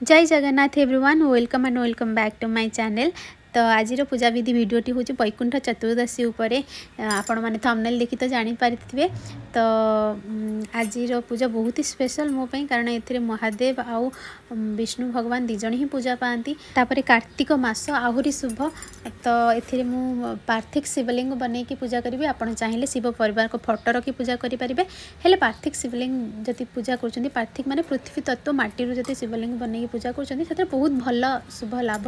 Jay Jagannath everyone, welcome and welcome back to my channel। ତ ଆଜିର ପୂଜାବିଧି ଭିଡ଼ିଓଟି ହେଉଛି ବୈକୁଣ୍ଠ ଚତୁର୍ଦ୍ଦଶୀ ଉପରେ। ଆପଣମାନେ ଥମ୍ବନେଲ୍ ଦେଖି ତ ଜାଣିପାରିଥିବେ। ତ ଆଜିର ପୂଜା ବହୁତ ହି ସ୍ପେଶାଲ୍ ମୋ ପାଇଁ, କାରଣ ଏଥିରେ ମହାଦେବ ଆଉ ବିଷ୍ଣୁ ଭଗବାନ ଦୁଇ ଜଣ ହିଁ ପୂଜା ପାଆନ୍ତି। ତାପରେ କାର୍ତ୍ତିକ ମାସ ଆହୁରି ଶୁଭ। ତ ଏଥିରେ ମୁଁ ପାର୍ଥିବ ଶିବଲିଙ୍ଗ ବନେଇକି ପୂଜା କରିବି। ଆପଣ ଚାହିଁଲେ ଶିବ ପରିବାରଙ୍କ ଫଟୋ ରଖି ପୂଜା କରିପାରିବେ। ହେଲେ ପାର୍ଥିବ ଶିବଲିଙ୍ଗ ଯଦି ପୂଜା କରୁଛନ୍ତି, ପାର୍ଥିବ ମାନେ ପୃଥିବୀ ତତ୍ତ୍ୱ, ମାଟିରୁ ଯଦି ଶିବଲିଙ୍ଗ ବନେଇକି ପୂଜା କରୁଛନ୍ତି, ସେଥିରେ ବହୁତ ଭଲ ଶୁଭ ଲାଭ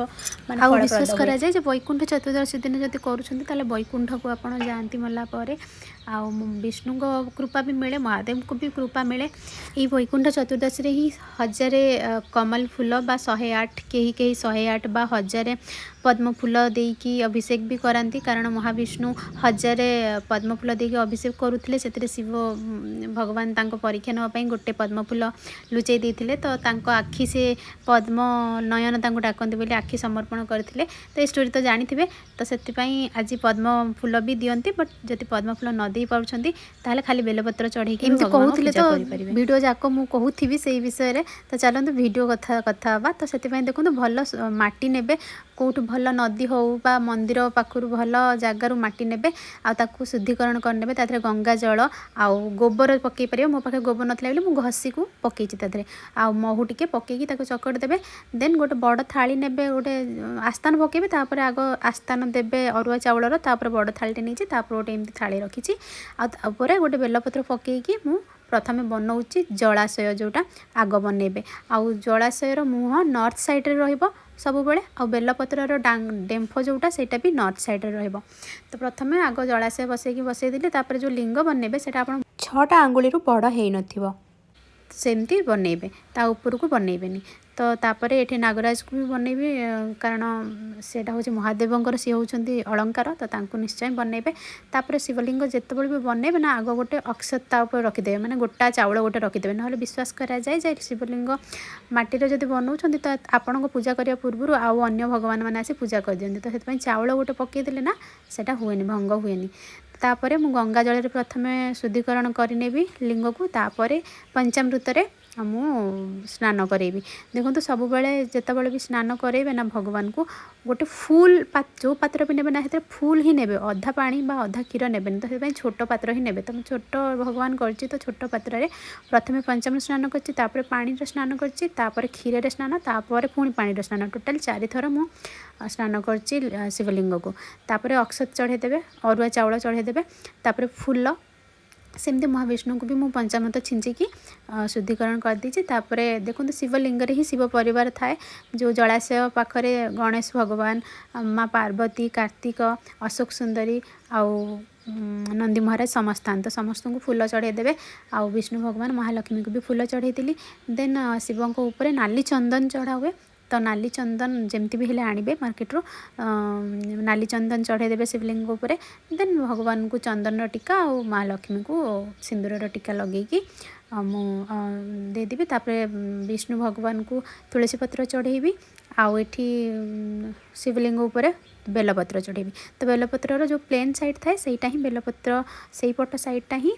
ମାନେ ଆଉ ଫଳପ୍ରଦ ବିଶ୍ୱାସ ହୁଏ। କରାଯାଏ ଯେ ବୈକୁଣ୍ଠ ଚତୁର୍ଦ୍ଦଶୀ ଦିନ ଯଦି କରୁଛନ୍ତି, ତାହେଲେ ବୈକୁଣ୍ଠକୁ ଆପଣ ଯାଆନ୍ତି ମଲା ପରେ ଆଉ ବିଷ୍ଣୁଙ୍କ କୃପା ବି ମିଳେ, ମହାଦେବଙ୍କୁ ବି କୃପା ମିଳେ। ଏଇ ବୈକୁଣ୍ଠ ଚତୁର୍ଦ୍ଦଶୀରେ ହିଁ 1000 କମଲ ଫୁଲ ବା 108, କେହି କେହି 108 ବା 1000 ପଦ୍ମ ଫୁଲ ଦେଇକି ଅଭିଷେକ ବି କରାନ୍ତି। କାରଣ ମହାବିଷ୍ଣୁ 1000 ପଦ୍ମ ଫୁଲ ଦେଇକି ଅଭିଷେକ କରୁଥିଲେ। ସେଥିରେ ଶିବ ଭଗବାନ ତାଙ୍କ ପରୀକ୍ଷା ନେବା ପାଇଁ ଗୋଟେ ପଦ୍ମ ଫୁଲ ଲୁଚେଇ ଦେଇଥିଲେ। ତ ତାଙ୍କ ଆଖି, ସେ ପଦ୍ମ ନୟନ ତାଙ୍କୁ ଡାକନ୍ତି ବୋଲି ଆଖି ସମର୍ପଣ କରିଥିଲେ। ତ ଏ ଷ୍ଟୋରି ତ ଜାଣିଥିବେ। ତ ସେଥିପାଇଁ ଆଜି ପଦ୍ମ ଫୁଲ ବି ଦିଅନ୍ତି। ବଟ୍ ଯଦି ପଦ୍ମ ଫୁଲ ନ ଦେଇ ପାରୁଛନ୍ତି, ତାହେଲେ ଖାଲି ବେଲପତ୍ର ଚଢ଼େଇକି ବି ଏମିତି ଭଗବାନଙ୍କୁ କହୁଥିଲେ ପୂଜା ତ କରିପାରିବେ। ଭିଡ଼ିଓ ଯାକ ମୁଁ କହୁଥିବି ସେଇ ବିଷୟରେ। ତ ଚାଲନ୍ତୁ, ଭିଡ଼ିଓ କଥା କଥା ହେବା। ତ ସେଥିପାଇଁ ଦେଖନ୍ତୁ, ଭଲ ମାଟି ନେବେ। କେଉଁଠୁ ଭଲ ନଦୀ ହେଉ ବା ମନ୍ଦିର ପାଖରୁ ଭଲ ଜାଗାରୁ ମାଟି ନେବେ ଆଉ ତାକୁ ଶୁଦ୍ଧିକରଣ କରିନେବେ। ତା ଦେହରେ ଗଙ୍ଗା ଜଳ ଆଉ ଗୋବର ପକାଇ ପାରିବେ। ମୋ ପାଖରେ ଗୋବର ନଥିଲା ବୋଲି ମୁଁ ଘଷିକୁ ପକେଇଛି ତା ଦେହରେ ଆଉ ମହୁ ଟିକେ ପକେଇକି ତାକୁ ଚକଟି ଦେବେ। ଦେନ୍ ଗୋଟେ ବଡ଼ ଥାଳି ନେବେ, ଗୋଟେ ଆସ୍ଥାନ ପକାଇବେ। ତାପରେ ଆଗ ଆସ୍ଥାନ ଦେବେ ଅରୁଆ ଚାଉଳର। ତାପରେ ବଡ଼ ଥାଳିଟେ ନେଇଛି, ତାପରେ ଗୋଟେ ଏମିତି ଥାଳି ରଖିଛି ଆଉ ତା ଉପରେ ଗୋଟେ ବେଲପତ୍ର ପକେଇକି ମୁଁ ପ୍ରଥମେ ବନଉଛି ଜଳାଶୟ, ଯେଉଁଟା ଆଗ ବନେଇବେ। ଆଉ ଜଳାଶୟର ମୁହଁ ନର୍ଥ ସାଇଡ଼୍ରେ ରହିବ ସବୁବେଳେ ଆଉ ବେଲପତ୍ରର ଡେମ୍ଫ ଯେଉଁଟା, ସେଇଟା ବି ନର୍ଥ ସାଇଡ଼୍ରେ ରହିବ। ତ ପ୍ରଥମେ ଆଗ ଜଳାଶୟ ବସେଇକି ବସେଇଦେଲି। ତାପରେ ଯେଉଁ ଲିଙ୍ଗ ବନେଇବେ, ସେଇଟା ଆପଣ 6ଟା ଆଙ୍ଗୁଳିରୁ ବଡ଼ ହେଇନଥିବ। ସେମିତି ବନେଇବେ, ତା ଉପରକୁ ବନେଇବେନି। ତ ତାପରେ ଏଠି ନାଗରାଜକୁ ବି ବନେଇବି, କାରଣ ସେଇଟା ହେଉଛି ମହାଦେବଙ୍କର, ସିଏ ହେଉଛନ୍ତି ଅଳଙ୍କାର। ତ ତାଙ୍କୁ ନିଶ୍ଚୟ ବନେଇବେ। ତାପରେ ଶିବଲିଙ୍ଗ ଯେତେବେଳେ ବି ବନେଇବେ ନା, ଆଗ ଗୋଟେ ଅକ୍ଷତ ତା ଉପରେ ରଖିଦେବେ, ମାନେ ଗୋଟା ଚାଉଳ ଗୋଟେ ରଖିଦେବେ। ନହେଲେ ବିଶ୍ୱାସ କରାଯାଏ ଯେ ଶିବଲିଙ୍ଗ ମାଟିରେ ଯଦି ବନଉଛନ୍ତି, ତ ଆପଣଙ୍କ ପୂଜା କରିବା ପୂର୍ବରୁ ଆଉ ଅନ୍ୟ ଭଗବାନ ମାନେ ଆସି ପୂଜା କରିଦିଅନ୍ତି। ତ ସେଥିପାଇଁ ଚାଉଳ ଗୋଟେ ପକେଇଦେଲେ ନା, ସେଇଟା ହୁଏନି, ଭଙ୍ଗ ହୁଏନି। ତାପରେ ମୁଁ ଗଙ୍ଗା ଜଳରେ ପ୍ରଥମେ ଶୁଦ୍ଧିକରଣ କରିନେବି ଲିଙ୍ଗକୁ। ତାପରେ ପଞ୍ଚାମୃତରେ ମୁଁ ସ୍ନାନ କରେଇବି। ଦେଖନ୍ତୁ, ସବୁବେଳେ ଯେତେବେଳେ ବି ସ୍ନାନ କରେଇବେ ନା ଭଗବାନଙ୍କୁ, ଗୋଟେ ଫୁଲ୍ ଯେଉଁ ପାତ୍ର ବି ନେବେ ନା, ସେଥିରେ ଫୁଲ୍ ହିଁ ନେବେ। ଅଧା ପାଣି ବା ଅଧା କ୍ଷୀର ନେବେନି। ତ ସେଥିପାଇଁ ଛୋଟ ପାତ୍ର ହିଁ ନେବେ। ତ ମୁଁ ଛୋଟ ଭଗବାନ କରିଛି, ତ ଛୋଟ ପାତ୍ରରେ ପ୍ରଥମେ ପଞ୍ଚାମୃତ ସ୍ନାନ କରିଛି, ତାପରେ ପାଣିର ସ୍ନାନ କରିଛି, ତାପରେ କ୍ଷୀରରେ ସ୍ନାନ, ତାପରେ ପୁଣି ପାଣିର ସ୍ନାନ। ଟୋଟାଲ୍ ଚାରିଥର ମୁଁ ସ୍ନାନ କରିଛି ଶିବଲିଙ୍ଗକୁ। ତାପରେ ଅକ୍ଷତ ଚଢ଼େଇ ଦେବେ, ଅରୁଆ ଚାଉଳ ଚଢ଼େଇ ଦେବେ, ତାପରେ ଫୁଲ। ସେମିତି ମହାବିଷ୍ଣୁଙ୍କୁ ବି ମୁଁ ପଞ୍ଚାମୃତ ଛିଞ୍ଚିକି ଶୁଦ୍ଧିକରଣ କରିଦେଇଛି। ତାପରେ ଦେଖନ୍ତୁ, ଶିବଲିଙ୍ଗରେ ହିଁ ଶିବ ପରିବାର ଥାଏ। ଯେଉଁ ଜଳାଶୟ ପାଖରେ ଗଣେଶ ଭଗବାନ, ମା ପାର୍ବତୀ, କାର୍ତ୍ତିକ, ଅଶୋକ ସୁନ୍ଦରୀ ଆଉ ନନ୍ଦୀ ମହାରାଜ ସମସ୍ତେ ଥାନ୍ତି। ତ ସମସ୍ତଙ୍କୁ ଫୁଲ ଚଢ଼େଇ ଦେବେ। ଆଉ ବିଷ୍ଣୁ ଭଗବାନ, ମହାଲକ୍ଷ୍ମୀଙ୍କୁ ବି ଫୁଲ ଚଢ଼େଇଥିଲି। ଦେନ୍ ଶିବଙ୍କ ଉପରେ ନାଲି ଚନ୍ଦନ ଚଢ଼ା ହୁଏ। ତ ନାଲି ଚନ୍ଦନ ଯେମିତି ବି ହେଲେ ଆଣିବେ ମାର୍କେଟରୁ। ନାଲି ଚନ୍ଦନ ଚଢ଼େଇ ଦେବେ ଶିବଲିଙ୍ଗ ଉପରେ। ଦେନ୍ ଭଗବାନଙ୍କୁ ଚନ୍ଦନର ଟୀକା ଆଉ ମା ଲକ୍ଷ୍ମୀଙ୍କୁ ସିନ୍ଦୁରର ଟୀକା ଲଗେଇକି ମୁଁ ଦେଇଦେବି। ତାପରେ ବିଷ୍ଣୁ ଭଗବାନଙ୍କୁ ତୁଳସୀ ପତ୍ର ଚଢ଼େଇବି ଆଉ ଏଠି ଶିବଲିଙ୍ଗ ଉପରେ ବେଲପତ୍ର ଚଢ଼େଇବି। ତ ବେଲପତ୍ରର ଯେଉଁ ପ୍ଲେନ୍ ସାଇଡ଼୍ ଥାଏ, ସେଇଟା ହିଁ ବେଲପତ୍ର, ସେଇପଟ ସାଇଡ଼୍ଟା ହିଁ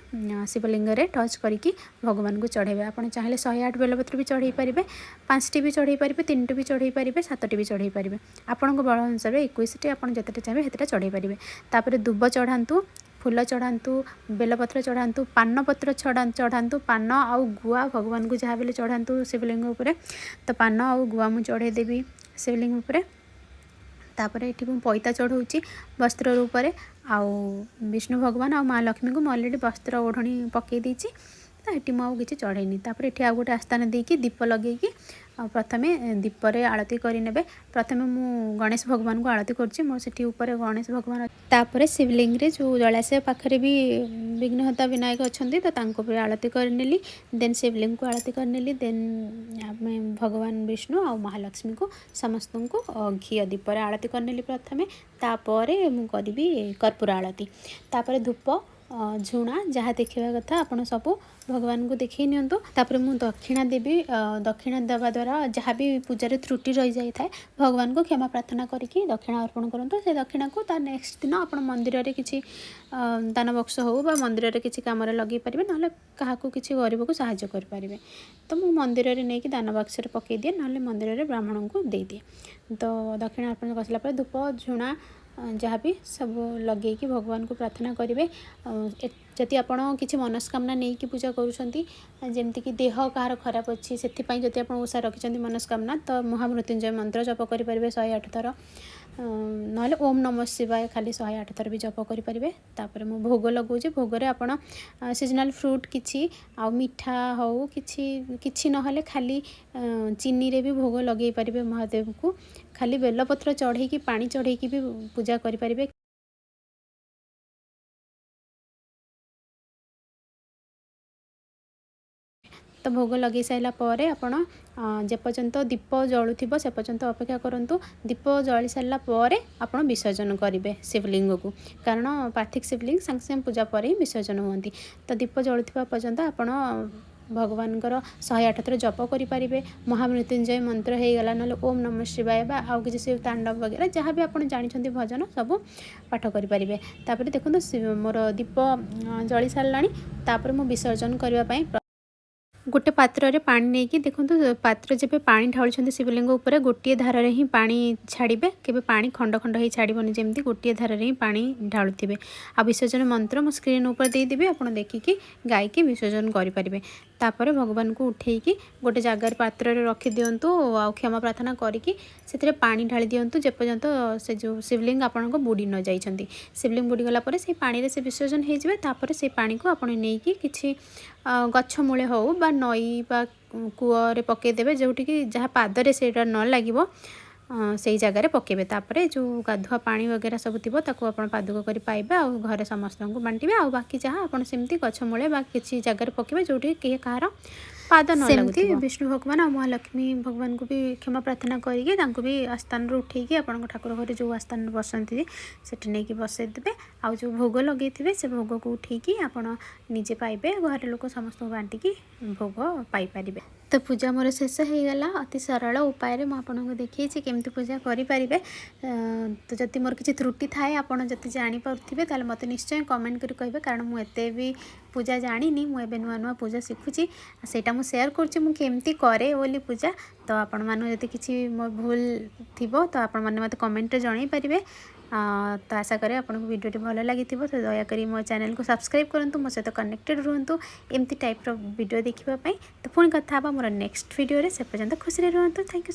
ଶିବଲିଙ୍ଗରେ ଟଚ୍ କରିକି ଭଗବାନଙ୍କୁ ଚଢ଼େଇବେ। ଆପଣ ଚାହିଁଲେ 108 ବେଲପତ୍ର ବି ଚଢ଼େଇ ପାରିବେ, 5ଟି ବି ଚଢ଼େଇ ପାରିବେ, 3ଟି ବି ଚଢ଼େଇ ପାରିବେ, 7ଟି ବି ଚଢ଼େଇ ପାରିବେ। ଆପଣଙ୍କ ବଳ ଅନୁସାରେ 21ଟି, ଆପଣ ଯେତେଟା ଚାହିଁବେ ସେତେଟା ଚଢ଼େଇ ପାରିବେ। ତାପରେ ଦୁବ ଚଢ଼ାନ୍ତୁ, ଫୁଲ ଚଢ଼ାନ୍ତୁ, ବେଲପତ୍ର ଚଢ଼ାନ୍ତୁ, ପାନପତ୍ର ଚଢ଼ାନ୍ତୁ। ପାନ ଆଉ ଗୁଆ ଭଗବାନଙ୍କୁ ଯାହା ବି ହେଲେ ଚଢ଼ାନ୍ତୁ ଶିବଲିଙ୍ଗ ଉପରେ। ତ ପାନ ଆଉ ଗୁଆ ମୁଁ ଚଢ଼େଇ ଦେବି ଶିବଲିଙ୍ଗ ଉପରେ। ତାପରେ ଏଠି ମୁଁ ପଇତା ଚଢ଼ଉଛି ବସ୍ତ୍ର ରୂପରେ। ଆଉ ବିଷ୍ଣୁ ଭଗବାନ ଆଉ ମା ଲକ୍ଷ୍ମୀଙ୍କୁ ମୁଁ ଅଲରେଡ଼ି ବସ୍ତ୍ର ଓଢ଼ଣୀ ପକାଇ ଦେଇଛି। ତ ଏଠି ମୁଁ ଆଉ କିଛି ଚଢ଼େଇନି। ତାପରେ ଏଠି ଆଉ ଗୋଟେ ଆସ୍ଥାନ ଦେଇକି ଦୀପ ଲଗେଇକି ଆଉ ପ୍ରଥମେ ଦୀପରେ ଆଳତି କରିନେବେ। ପ୍ରଥମେ ମୁଁ ଗଣେଶ ଭଗବାନଙ୍କୁ ଆଳତି କରୁଛି। ମୋର ସେଠି ଉପରେ ଗଣେଶ ଭଗବାନ। ତାପରେ ଶିବଲିଙ୍ଗରେ ଯେଉଁ ଜଳାଶୟ ପାଖରେ ବି ବିଘ୍ନହର୍ତ୍ତା ବିନାୟକ ଅଛନ୍ତି, ତ ତାଙ୍କୁ ବି ଆଳତି କରିନେଲି। ଦେନ୍ ଶିବଲିଙ୍ଗକୁ ଆଳତି କରିନେଲି। ଦେନ୍ ଆମେ ଭଗବାନ ବିଷ୍ଣୁ ଆଉ ମହାଲକ୍ଷ୍ମୀଙ୍କୁ ସମସ୍ତଙ୍କୁ ଘିଅ ଦୀପରେ ଆଳତି କରିନେଲି ପ୍ରଥମେ। ତାପରେ ମୁଁ କରିବି କର୍ପୂର ଆଳତି, ତାପରେ ଧୂପ। ଝୁଣା ଯାହା ଦେଖିବା କଥା ଆପଣ ସବୁ ଭଗବାନଙ୍କୁ ଦେଖେଇ ନିଅନ୍ତୁ। ତାପରେ ମୁଁ ଦକ୍ଷିଣା ଦେବି। ଦକ୍ଷିଣା ଦେବା ଦ୍ୱାରା ଯାହା ବି ପୂଜାରେ ତ୍ରୁଟି ରହିଯାଇଥାଏ, ଭଗବାନଙ୍କୁ କ୍ଷମା ପ୍ରାର୍ଥନା କରିକି ଦକ୍ଷିଣା ଅର୍ପଣ କରନ୍ତୁ। ସେ ଦକ୍ଷିଣାକୁ ତା ନେକ୍ସଟ ଦିନ ଆପଣ ମନ୍ଦିରରେ କିଛି ଦାନ ବକ୍ସ ହେଉ ବା ମନ୍ଦିରରେ କିଛି କାମରେ ଲଗେଇ ପାରିବେ, ନହେଲେ କାହାକୁ କିଛି ଗରିବକୁ ସାହାଯ୍ୟ କରିପାରିବେ। ତ ମୁଁ ମନ୍ଦିରରେ ନେଇକି ଦାନ ବାକ୍ସରେ ପକାଇ ଦିଏ, ନହେଲେ ମନ୍ଦିରରେ ବ୍ରାହ୍ମଣଙ୍କୁ ଦେଇଦିଏ। ତ ଦକ୍ଷିଣା ଅର୍ପଣ କରିସାରିଲା ପରେ ଧୂପ, ଝୁଣା ଯାହା ବି ସବୁ ଲଗେଇକି ଭଗବାନଙ୍କୁ ପ୍ରାର୍ଥନା କରିବେ। ଯଦି ଆପଣ କିଛି ମନସ୍କାମନା ନେଇକି ପୂଜା କରୁଛନ୍ତି, ଯେମିତିକି ଦେହ କାହାର ଖରାପ ଅଛି, ସେଥିପାଇଁ ଯଦି ଆପଣ ଓଷା ରଖିଛନ୍ତି ମନସ୍କାମନା, ତ ମହାମୃତ୍ୟୁଞ୍ଜୟ ମନ୍ତ୍ର ଜପ କରିପାରିବେ 108 ଥର, ନହେଲେ ଓମ୍ ନମଃ ଶିବାୟ ଖାଲି 108 ଥର ବି ଜପ କରିପାରିବେ। ତାପରେ ମୁଁ ଭୋଗ ଲଗାଉଛି। ଭୋଗରେ ଆପଣ ସିଜନାଲ୍ ଫ୍ରୁଟ୍ କିଛି ଆଉ ମିଠା ହେଉ, କିଛି କିଛି ନହେଲେ ଖାଲି ଚିନିରେ ବି ଭୋଗ ଲଗେଇ ପାରିବେ ମହାଦେବଙ୍କୁ। ଖାଲି ବେଲପତ୍ର ଚଢ଼େଇକି, ପାଣି ଚଢ଼େଇକି ବି ପୂଜା କରିପାରିବେ। ତ ଭୋଗ ଲଗେଇ ସାରିଲା ପରେ ଆପଣ ଯେପର୍ଯ୍ୟନ୍ତ ଦୀପ ଜଳୁଥିବ ସେ ପର୍ଯ୍ୟନ୍ତ ଅପେକ୍ଷା କରନ୍ତୁ। ଦୀପ ଜଳି ସାରିଲା ପରେ ଆପଣ ବିସର୍ଜନ କରିବେ ଶିବଲିଙ୍ଗକୁ, କାରଣ ପାର୍ଥିବ ଶିବଲିଙ୍ଗ ସାଙ୍ଗେ ସାଙ୍ଗେ ପୂଜା ପରେ ହିଁ ବିସର୍ଜନ ହୁଅନ୍ତି। ତ ଦୀପ ଜଳୁଥିବା ପର୍ଯ୍ୟନ୍ତ ଆପଣ ଭଗବାନଙ୍କର 108 ଥର ଜପ କରିପାରିବେ। ମହାମୃତ୍ୟୁଞ୍ଜୟ ମନ୍ତ୍ର ହେଇଗଲା, ନହେଲେ ଓମ୍ ନମଃ ଶିବାୟ ବା ଆଉ କିଛି ଶିବ ତାଣ୍ଡବ ବଗେରା ଯାହା ବି ଆପଣ ଜାଣିଛନ୍ତି ଭଜନ ସବୁ ପାଠ କରିପାରିବେ। ତାପରେ ଦେଖନ୍ତୁ, ମୋର ଦୀପ ଜଳି ସାରିଲାଣି। ତାପରେ ମୁଁ ବିସର୍ଜନ କରିବା ପାଇଁ ଗୋଟେ ପାତ୍ରରେ ପାଣି ନେଇକି, ଦେଖନ୍ତୁ, ପାତ୍ର ଯେବେ ପାଣି ଢାଳୁଛନ୍ତି ଶିବଲିଙ୍ଗ ଉପରେ, ଗୋଟିଏ ଧାରରେ ହିଁ ପାଣି ଛାଡ଼ିବେ। କେବେ ପାଣି ଖଣ୍ଡ ଖଣ୍ଡ ହେଇ ଛାଡ଼ିବନି, ଯେମିତି ଗୋଟିଏ ଧାରରେ ହିଁ ପାଣି ଢାଳୁଥିବେ। ଆଉ ବିସର୍ଜନ ମନ୍ତ୍ର ମୁଁ ସ୍କ୍ରିନ୍ ଉପରେ ଦେଇଦେବି, ଆପଣ ଦେଖିକି ଗାଇକି ବିସର୍ଜନ କରିପାରିବେ। ତାପରେ ଭଗବାନଙ୍କୁ ଉଠେଇକି ଗୋଟେ ଜାଗାରେ ପାତ୍ରରେ ରଖିଦିଅନ୍ତୁ ଆଉ କ୍ଷମା ପ୍ରାର୍ଥନା କରିକି ସେଥିରେ ପାଣି ଢାଳି ଦିଅନ୍ତୁ, ଯେପର୍ଯ୍ୟନ୍ତ ସେ ଯେଉଁ ଶିବଲିଙ୍ଗ ଆପଣଙ୍କ ବୁଡ଼ି ନ ଯାଇଛନ୍ତି। ଶିବଲିଙ୍ଗ ବୁଡ଼ିଗଲା ପରେ ସେଇ ପାଣିରେ ସେ ବିସର୍ଜନ ହେଇଯିବେ। ତାପରେ ସେଇ ପାଣିକୁ ଆପଣ ନେଇକି କିଛି ଗଛ ମୂଳେ ହେଉ ବା ନଈ ବା କୂଅରେ ପକାଇଦେବେ, ଯେଉଁଠିକି ଯାହା ପାଦରେ ସେଇଟା ନ ଲାଗିବ ସେଇ ଜାଗାରେ ପକାଇବେ। ତାପରେ ଯେଉଁ ଗାଧୁଆ ପାଣି ବଗେରା ସବୁ ଥିବ, ତାକୁ ଆପଣ ପାଦୁକ କରି ପାଇବେ ଆଉ ଘରେ ସମସ୍ତଙ୍କୁ ବାଣ୍ଟିବେ। ଆଉ ବାକି ଯାହା ଆପଣ ସେମିତି ଗଛ ମୂଳେ ବା କିଛି ଜାଗାରେ ପକାଇବେ, ଯେଉଁଠି କେହି କାହାର ପାଦ ନ ସେମିତି ଲାଗୁଥିବ। ବିଷ୍ଣୁ ଭଗବାନ ଆଉ ମହାଲକ୍ଷ୍ମୀ ଭଗବାନଙ୍କୁ ବି କ୍ଷମା ପ୍ରାର୍ଥନା କରିକି ତାଙ୍କୁ ବି ଆସ୍ଥାନରୁ ଉଠେଇକି ଆପଣଙ୍କ ଠାକୁର ଘରେ ଯେଉଁ ଆସ୍ଥାନରେ ବସନ୍ତି ସେଠି ନେଇକି ବସେଇ ଦେବେ। ଆଉ ଯେଉଁ ଭୋଗ ଲଗେଇଥିବେ, ସେ ଭୋଗକୁ ଉଠେଇକି ଆପଣ ନିଜେ ପାଇବେ, ଘରେ ଲୋକ ସମସ୍ତଙ୍କୁ ବାଣ୍ଟିକି ଭୋଗ ପାଇପାରିବେ। ତ ପୂଜା ମୋର ଶେଷ ହେଇଗଲା। ଅତି ସରଳ ଉପାୟରେ ମୁଁ ଆପଣଙ୍କୁ ଦେଖେଇଛି କେମିତି ପୂଜା କରିପାରିବେ। ତ ଯଦି ମୋର କିଛି ତ୍ରୁଟି ଥାଏ, ଆପଣ ଯଦି ଜାଣିପାରୁଥିବେ, ତାହେଲେ ମୋତେ ନିଶ୍ଚୟ କମେଣ୍ଟ କରି କହିବେ, କାରଣ ମୁଁ ଏତେ ବି ପୂଜା ଜାଣିନି। ମୁଁ ଏବେ ନୂଆ ନୂଆ ପୂଜା ଶିଖୁଛି, ସେଇଟା ମୁଁ ସେୟାର କରୁଛି ମୁଁ କେମିତି କରେ ବୋଲି ପୂଜା। ତ ଆପଣମାନଙ୍କୁ ଯଦି କିଛି ମୋ ଭୁଲ ଥିବ, ତ ଆପଣମାନେ ମୋତେ କମେଣ୍ଟରେ ଜଣାଇ ପାରିବେ। ତ ଆଶା କରେ ଆପଣଙ୍କୁ ଭିଡ଼ିଓଟି ଭଲ ଲାଗିଥିବ। ତ ଦୟାକରି ମୋ ଚ୍ୟାନେଲକୁ ସବସ୍କ୍ରାଇବ୍ କରନ୍ତୁ, ମୋ ସହିତ କନେକ୍ଟେଡ଼ ରୁହନ୍ତୁ ଏମିତି ଟାଇପ୍ର ଭିଡ଼ିଓ ଦେଖିବା ପାଇଁ। ତ ପୁଣି କଥା ହେବା ମୋର ନେକ୍ସଟ ଭିଡ଼ିଓରେ। ସେ ପର୍ଯ୍ୟନ୍ତ ଖୁସିରେ ରୁହନ୍ତୁ। Thank you.